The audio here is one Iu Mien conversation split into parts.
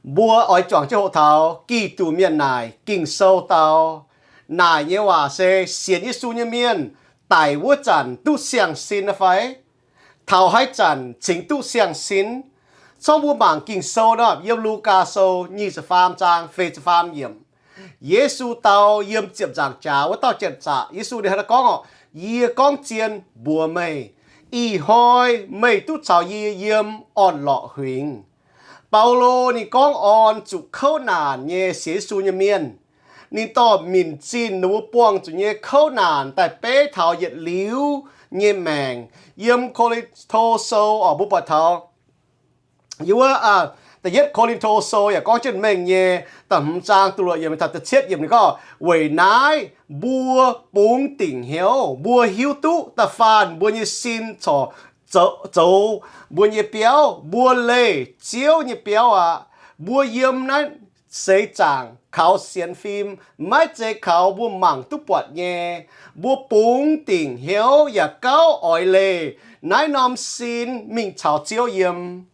Mbuo oix juangc jienv hoqc taux Giduc mienh naaic Ging-Sou dau naaic nyei waac se sienx Yesu nyei mienh daic wuov zanc duqv siang-sin fai? Taux haaix zanc cingx duqv siang-sin? Corc mbuo mangc Ging-Sou nor, yiem Lugaa Sou nyic ziepc faam zaang feix ziepc faam yiemc. Yesu dau yiem ziepc nzaangc jaax wuov dauh janx-zaqc, Yesu ninh hnangv naaiv gorngv oc, Yie gorngv zien mbuox meih, ih hnoi meih duqv caux yie yiem orn-lorqc huingx. Baulo ninh gorngv orn zuqc kouv naanc nyei sienx Yesu nyei mienh. Ninh dorh minc zinh ninh mbuo buangh zuqc nyei kouv naanc daaih beiv taux yietc liuz nyei maengc. Yiem Ko^lin^to Sou oc, mbuo buatc taux yiem wuov, Da'yietv Ko^lin^to Sou yaac gorngv jienv mengh nyei, da'hmz zaang da'luoqc yiemc taux da'cietv yiemc ninh gorngv, Weic naaiv mbuo bungx dingc hnyouv, mbuo hiuv duqv da'faanh mbuo nyei sin corc zoux mbuo nyei biauv. Mbuo leih Ziouv nyei biauv aqv. Mbuo yiem naaiv seix zaangc kaux sienx fim, maiv zeiz kaux mbuo mangc duqv buatc nyei. Mbuo bungx dingc hnyouv yaac gauh oix leih naaiv norm sin mingh caux Ziouv yiem.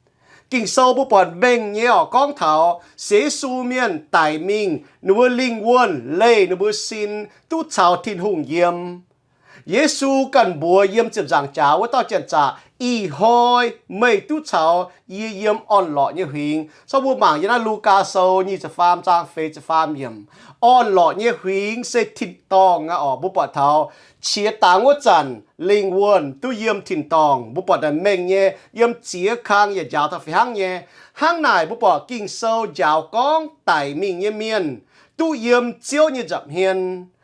Ging-Sou mbuo buatc mengh nyei oc, gorngv taux sienx Yesu mienh daic mingh, ninh mbuo lingh wuonh leih ninh mbuo sin duqv caux Tin-Hungh yiem. Yesu ganh mbuox yiem ziepc nzaangc jaax wuov dauh janx-zaqc, Ih hnoi meih duqv caux yie yiem orn-lorqc nyei huingx. Corc mbuo mangc yiem naaiv Lugaa Sou nyic ziepc faam zaang feix ziepc faam yiemc. Orn-lorqc nyei huingx se tin-dorngh aqv oc. Mbuo buatc taux qiex dangx wuov zanc lingh wuonh duqv yiem tin-dorngh. Mbuo buatc naaic mengh nyei, yiem ziex kang yaac njaaux taux fih hnangv nyei. Hnangv naaic mbuo buatc Ging-Sou njaaux gorngv daic mingh nyei mienh duqv yiem Ziouv nyei nza'hmien.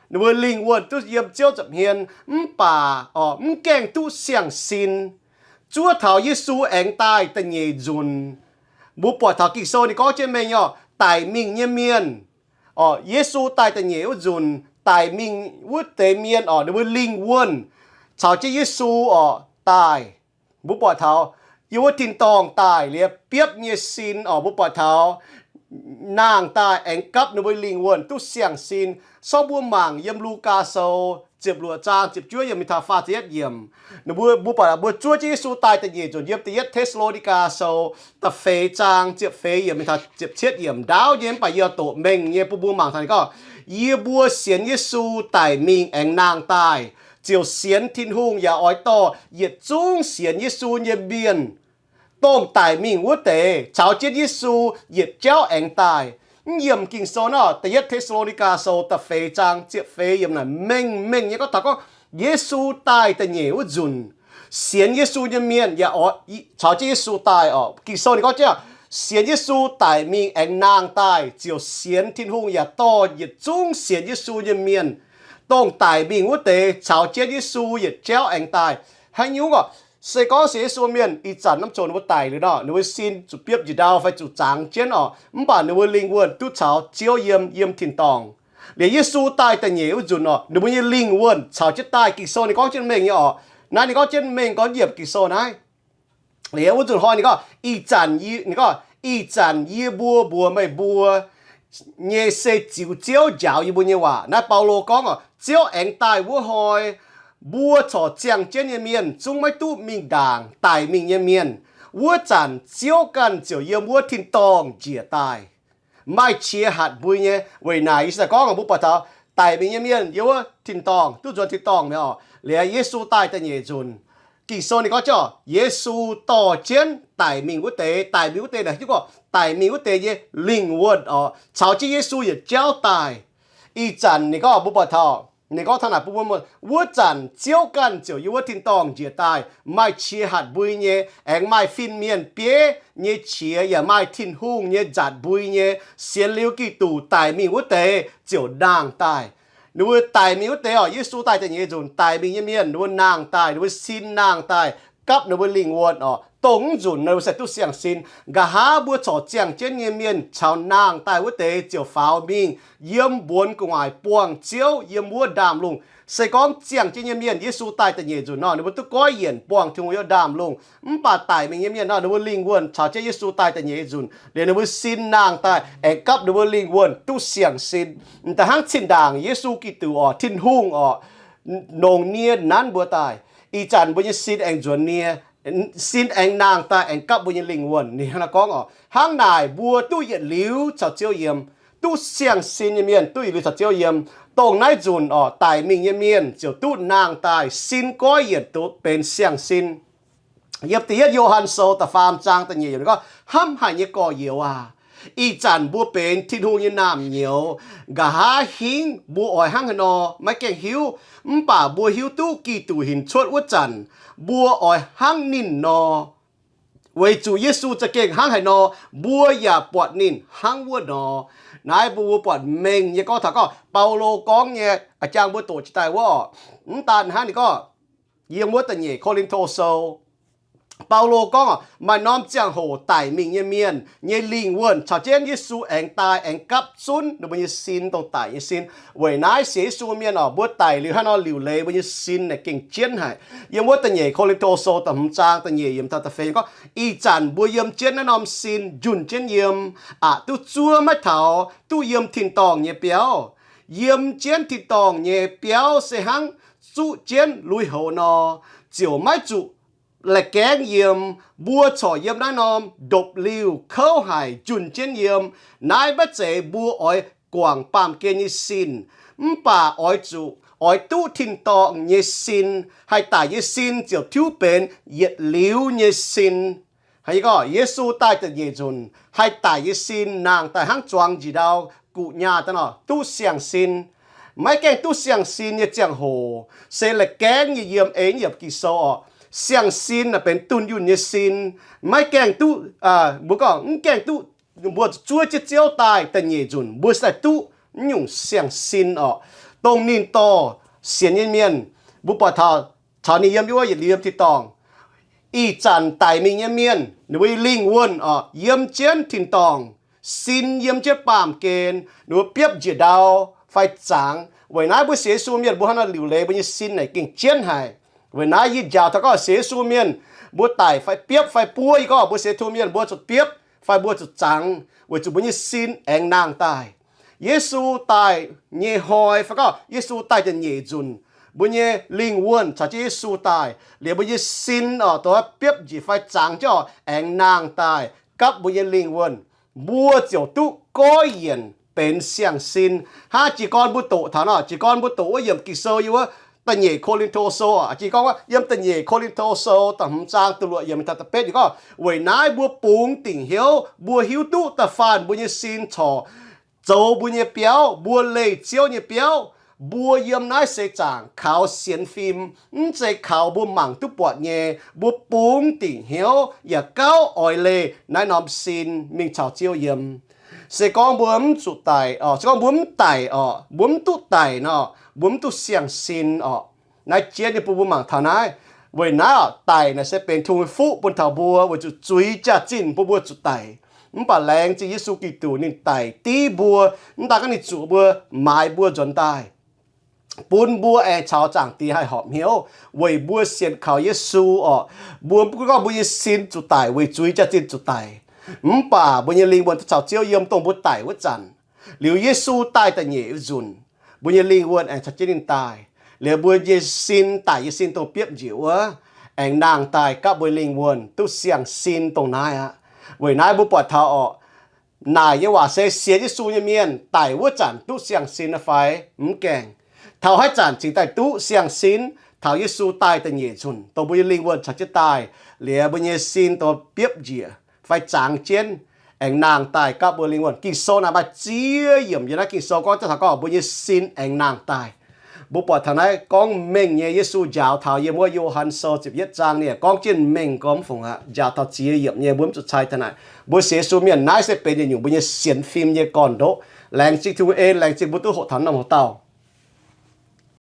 Ninh mbuo lingh wuonh duqv yiem Ziouv nza'hmien, mv baac oc, mv gaengh duqv siang-sin. Zuov taux Yesu aengx daaih da'nyeic nzunc, mbuo buatc taux Ging-Sou ninh gorngv jienv mengh nyei oc, daic mingh nyei mienh oc, Yesu daaih da'nyeic wuov nzunc, daic mingh wuov deix mienh oc, ninh mbuo lingh wuonh caux jienv Yesu oc daaih. Mbuo buatc taux yiem wuov tin-dorngh daaih liuz biopv nyei sin oc, mbuo buatc taux nangh daaih aengx gapv ninh mbuo lingh wuonh duqv siang-sin. Sorng mbuo mangc yiem Lugaa Sou ziepc luoqc zaang ziepc juov yiemc mingh taux faah ziepc yietv yiemc. Ninh mbuo, mbuo buatc mbuo zuov jienv Yesu daaih da'nyeic nzunc yiem da'yietv Te^saa^lo^ni^gaa Sou da'feix zaang ziepc feix yiemc mingh taux ziepc cietv yiemc ndaauv nyei, mv baac yie doqc mengh nyei bun mbuo mangc taux ninh gorngv, Yie mbuo sienx Yesu daic mingh aengx nangh daaih, ziouc sienx Tin-Hungh yaac oix dorh yietc zungv sienx Yesu nyei mienh, dongh daic mingh wuov deix, caux jienv Yesu yietc jauv aengx daaih. Mv yiemc Ging-Sou nor, da'yietv Te^saa^lo^ni^gaa Sou da'feix zaang ziepc feix yiemc naaic mengh mengh nyei gorngv taux gorngv Yesu daaih da'nyeic wuov nzunc, sienx Yesu nyei mienh yaac oix caux jienv Yesu daaih oc. Ging-Sou ninh gorngv jienv, sienx Yesu daic mingh aengx nangh daaih, ziouc sienx Tin-Hungh yaac dorh yietc zungv sienx Yesu nyei mienh, dongh daic mingh wuov deix, caux jienv Yesu yietc jauv aengx daaih. Haaix nyungc oc? Se gorngv sienx Yesu mienh ih zanc norm ziouc ninh mbuo daic liuz nor, ninh mbuo sin zuqc biopv njiec ndau fai zuqc zangx jienv oc, mv baac ninh mbuo lingh wuonh duqv caux Ziouv yiem, yiem tin-dorngh. Liuz Yesu daaih da'nyeic wuov nzunc oc, ninh mbuo nyei lingh wuonh caux jienv daaih. Ging-Sou ninh gorngv jienv mengh nyei oc. Naaiv ninh gorngv jienv mengh gorngv yiemc Ging-Sou naaiv. Liuz wuov nzunc hnoi ninh gorngv, ih zanc yie, ninh gorngv, ih zanc yie mbuo mbuox meih mbuo nyei se ziux Ziouv njaaux yie mbuo nyei waac. Naaiv Baulo gorngv oc, Ziouv aengx daaih wuov hnoi, mbuo corc ziangh jienv nyei mienh zungv maiv duqv mingh ndaangc daic mingh nyei mienh. Wuov zanc Ziouv ganh ziouc yiem wuov tin-dorngh njiec daaih, maaih qiex hatc mbui nyei. Weic naaic yie se gorngv mbuo buatc taux daic mingh nyei mienh yiem wuov tin-dorngh duqv nzuonx tin-dorngh mi'aqv oc. Liuz Yesu daaih da'nyeic nzunc, Ging-Sou ninh gorngv jienv, Yesu dorh jienv daic mingh wuov deix, daic mingh wuov deix naaic hiuv gorngv daic mingh wuov deix nyei lingh wuonh oc, caux jienv Yesu yietc jauv daaih. Ih zanc ninh gorngv mbuo buatc taux, ninh gorngv taux naaic bun mbuo, wuov zanc Ziouv ganh ziouc yiem wuov tin-dorngh njiec daaih, maaih qiex hatc mbui nyei, aengx maaih fin-mienh bieiv nyei qiex yaac maaih Tin-Hungh nyei nzatc mbui nyei. Sienx liuz Giduc daic mingh wuov deix ziouc nangh daaih. Ninh mbuo daic mingh wuov deix oc, Yesu daaih da'nyeic nzunc daic mingh nyei mienh, ninh mbuo nangh daaih, ninh mbuo sin nangh daaih, gapv ninh mbuo lingh wuonh oc, dongh mv nzunc ninh mbuo se duqv siang-sin. Nqa'haav mbuo corc ziangh jienv nyei mienh caux nangh daaih wuov deix ziouc faaux mingh yiem mbuonx gu'nguaaic buangh Ziouv yiem wuov ndaamv-lungh. Se gorngv ziangh jienv nyei mienh Yesu daaih da'nyeic nzunc nor, ninh mbuo duqv goiv yienc buangh Tin-Hungh yiem ndaamv-lungh. Mv baac daic mingh nyei mienh nor, ninh mbuo lingh wuonh caux jienv Yesu daaih da'nyeic nzunc liuz ninh mbuo sin nangh daaih aengx gapv ninh mbuo lingh wuonh duqv siang-sin. M'daaih hnangv zinh ndaangc Yesu Giduc oc, Tin-Hungh oc, longc nie nanv mbuo daaih. Ih zanc mbuo nyei sin aengx nzuonx nie, sin aengx nangh daaih aengx gapv mbuo nyei lingh wuonh. Ninh hnangv naaiv gorngv oc, hnangv naaic mbuo duqv yietc liuz caux Ziouv yiem, duqv siang-sin nyei mienh duqv yietc liuz caux Ziouv yiem. Dongh naaiv nzunc oc, daic mingh nyei mienh ziouc duqv nangh daaih sin goiv yienc duqv benx siang-sin. Yiem da'yietv Yo^han Sou da'faam zaang da'nyeic yiemc gorngv, hnamv haic nyei gorx-youz aac, ih zanc mbuo benx Tin-Hungh nyei naamh nyouz. Nqa'haav hingv mbuo oix hnangv haaix nor maiv gaengh hiuv, mv baac mbuo hiuv duqv Giduc hinc cuotv wuov zanc mbuo oix hnangv ninh nor. Weic zuqc Yesu za'gengh hnangv haaix nor, mbuo yaac buatc ninh hnangv wuov nor. Naaiv mbuo, mbuo buatc mengh nyei gorngv taux gorngv Baulo gorngv nyei, a'jang mbuo doqc jiex daaih wuov oc. Mv daan hnangv, ninh gorngv, yiem wuov da'nyeic Ko^lin^to Sou, Baulo gorngv, maaih norm ziangh hoc daic mingh nyei mienh nyei lingh wuonh caux jienv Yesu aengx daaih aengx gapv zunv ninh mbuo nyei sin, dongh daic nyei sin. Weic naaiv sienx Yesu mienh oc, mbuo daic liuz hnangv nor, liuc leiz mbuo nyei sin naaic gengh jienv haic. Yiem wuov da'nyeic Ko^lin^to Sou da'hmz zaang da'nyeic yiemc taux da'feix gorngv, ih zanc mbuo yiem jienv naaiv norm sin njunh jienv yiem, aqc duqv zuov maiv taux duqv yiem tin-dorngh nyei biauv. Yiem jienv tin-dorngh nyei biauv se hnangv zuqv jienv lui-houx nor, ziouc maiv zuqc laih gaengv yiem. Mbuo corc yiem naaiv norm ndopv-liuh kouv haic njunh jienv yiem. Naaiv maiv zeiz mbuo oix guangc baamh gen nyei sin, mv baac oix zuqc oix duqv tin-dorngh nyei sin. Haih daic nyei sin ziouc tiuv benx yietc liuz nyei sin. Gorngv Yesu daaih da'nyeic nzunc, haih daic nyei sin nangh daaih hnangv zuangx njiec ndau guqc nyaah daaih nor, duqv siang-sin. Maiv gaengh duqv siang-sin nyei ziangh hoc se laih gaengv nyei yiem. Ei yiemc Ging-Sou oc, siang-sin naaic benx dunh yunh nyei sin. Maiv gaengh duqv, mbuo gorngv mv gaengh duqv, mbuo zuov jienv Ziouv daaih da'nyeic nzunc, mbuo se daaih duqv nyungc siang-sin oc, dongh ninh dorh sienx nyei mienh. Mbuo buatc taux, taux ninh yiem wuov yietc liuz yiem tin-dorngh, ih zanc daic mingh nyei mienh ninh mbuo nyei lingh wuonh oc, yiem jienv tin-dorngh, sin yiem jienv baamh gen, ninh mbuo biopv njiec ndau fai zangx. Weic naaiv mbuo sienx Yesu mienh mbuo hnangv nor liuc leiz mbuo nyei sin naaic gengh jienv haic. Weic naaiv yie njaaux taux gorngv sienx Yesu mienh mbuo daic fai biopv fai buov, yie gorngv mbuo sienx Yesu mienh mbuo zuqc biopv fai mbuo zuqc zangx, weic zuqc mbuo nyei sin aengx nangh daaih. Yesu daaih nyei hnoi fai gorngv Yesu daaih da'nyeic nzunc, mbuo nyei lingh wuonh caux jienv Yesu daaih liuz, mbuo nyei sin oc, dongh biopv njiec fai zangx jienv oc, aengx nangh daaih gapv mbuo nyei lingh wuonh, mbuo ziouc duqv goiv yienc benx siang-sin. Hnangv jiez gorn mbuo doqc taux nor, jiez gorn mbuo doqc wuov yiemc Ging-Sou yiem wuov da'nyeic Ko^lin^to Sou oc, jiez gorn wuov yiem da'nyeic Ko^lin^to Sou da'hmz zaang da'luoqc yiemc taux da'betv, ninh gorngv, weic naaiv mbuo bungx dingc hnyouv, mbuo hiuv duqv da'faanh mbuo nyei sin corc zoux mbuo nyei biauv, mbuo leih Ziouv nyei biauv. Mbuo yiem naaiv seix zaangc kaux sienx fim, mv zeiz kaux mbuo mangc duqv buatc nyei. Mbuo bungx dingc hnyouv yaac gauh oix leih naaiv norm sin mingh caux Ziouv yiem. Se gorngv mbuo mv zuqc daic oc, se gorngv mbuo mv daic oc, mbuo mv duqv daic nor, mbuo mv duqv siang-sin oc. Naaiv jienv nyei bun mbuo mangc taux naaiv. Weic naaiv oc, daic naaic se benx Tin-Hungh nyei fuqv bun taux mbuo, weic zuqc zuiz jaax-zinh bun mbuo zuqc daic. Mv baac laengz zingh Yesu Giduc, ninh daic div mbuo, mv daan gorngv ninh zuqc mbuo, maaiz mbuo nzuonx daaih, bun mbuo aengx caux Zaangc Diex haih horpc hnyouv weic mbuo sienx kaux Yesu oc. Mbuo mv gunv gorngv mbuo nyei sin zuqc daic weic zuiz jaax-zinh zuqc daic, mv baac mbuo nyei lingh wuonh duqv caux Ziouv yiem dongh mbuo daic wuov zanc. Liuz Yesu daaih da'nyeic nzunc, mbuo nyei lingh wuonh aengx caux jienv ninh daaih. Liuz mbuo nyei sin, daic nyei sin dongh biopv njiec wuov, aengx nangh daaih gapv mbuo lingh wuonh duqv siang-sin dongh naaiv aqv. Weic naaiv mbuo buatc taux oc, naaic nyei waac se sienx Yesu nyei mienh daic wuov zanc duqv siang-sin fai? Mv gaengh. Taux haaix zanc cingx daaih duqv siang-sin? Taux Yesu daaih da'nyeic nzunc, dongh mbuo nyei lingh wuonh caux jienv daaih, liuz mbuo nyei sin dongh biopv njiec fai zangx jienv, aengx nangh daaih gapv mbuo lingh wuonh. Ging-Sou naaic maaih ziex yiemc yiem naaiv Ging-Sou gorngv jienv taux gorngv mbuo nyei sin aengx nangh daaih. Mbuo buatc taux naaiv gorngv mengh nyei, Yesu njaaux taux yiem wuov Yo^han Sou ziepc yietv zaang, ninh gorngv jienv mengh gormx fungc aqv. Njaaux taux ziex yiemc nyei, mbuo mv zuqc cai taux naaic. Mbuo sienx Yesu mienh naaiv se benx yietc nyungc mbuo nyei sienx fim nyei gorn-ndoqv. Laengz zingh Tin-Hungh en, laengz zingh mbuo duqv hoqc taux norm hoc dauh.